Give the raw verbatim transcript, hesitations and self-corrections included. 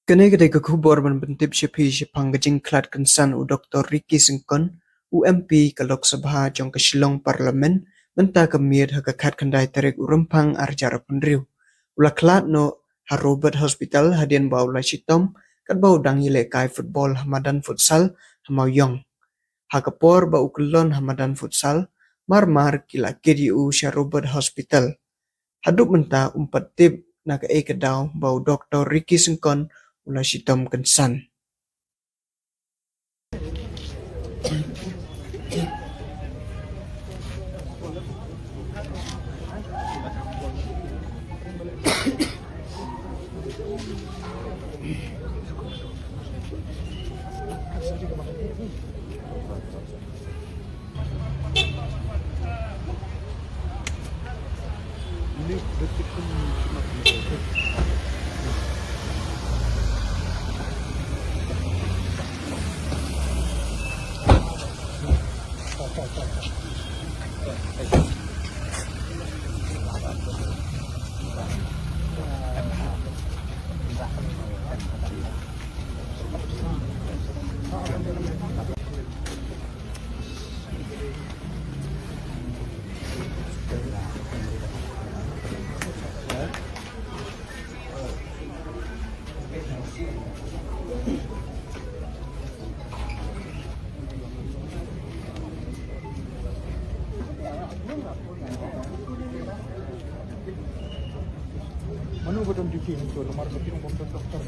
Kane ka dei ka khubor ban pyntip sha phi shaphang ka jingkhlad kynsan u Doktor Ricky Syngkon, u M P ka Lok Sabha jong ka Shillong Parliament, mynta ka miet ha ka khatkhyndai tarik u Rymphang arhajar arphew hynriew. U la khlad noh ha Robert Hospital hadien ba u la shitom katba u dang ïalehkai football ha madan futsal ha Mawïong. Ha ka por ba u kyllon ha madan futsal, mar mar ki la kit ïa u sha Robert Hospital. Haduh mynta ym pat tip na kaei ka daw ba u Doktor Ricky Syngkon u la shitom kynsan. Mano ba don duty hangto, namar ba ki ong ba ym don doktor.